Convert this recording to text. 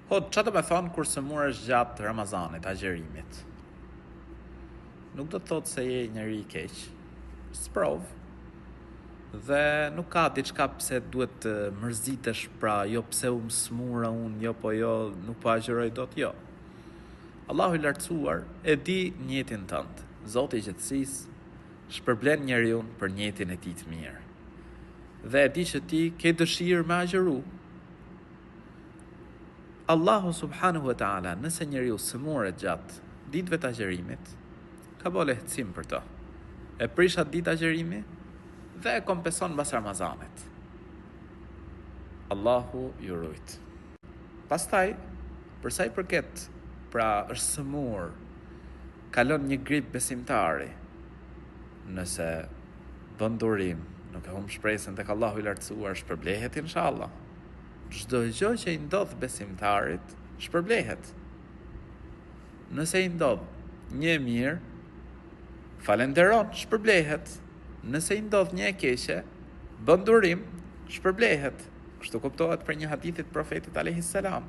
Hoxhë, ça do me thonë kur sëmuresh gjatë Ramazanit, agjërimit? Nuk do të thotë se je njeri i keq. Sprovë. Dhe nuk ka diçka pse duhet të mërzitesh, pra jo pse u sëmura unë, jo po jo, nuk po agjëroj dot, jo. Allahu i lartësuar e di nijetin tënd. Zoti i gjithësisë shpërblen njeriun për nijetin e tij të mirë. Dhe e di që ti ke dëshirë me agjëru. Allahu subhanahu wa ta'ala nëse njeriu sëmuret gjatë ditëve të agjërimit, ka bo lehtësim për të. E prish atë ditë agjërimi dhe e kompenson mbas Ramazanit. Allahu ju rujt. Pastaj, për sa i përket, pra është sëmur, kalon një grip besimtari, nëse bën durim, nuk e humb shpresën tek Allahu i Lartësuar, shpërblehet inshallah. Çdo gjë që i ndodh besimtarit, shpërblehet. Nëse i ndodh një e mirë, falenderon, shpërblehet. Nëse i ndodh një e keqe, bën durim, shpërblehet. Kështu kuptohet prej një hadithi të profetit alejhi selam.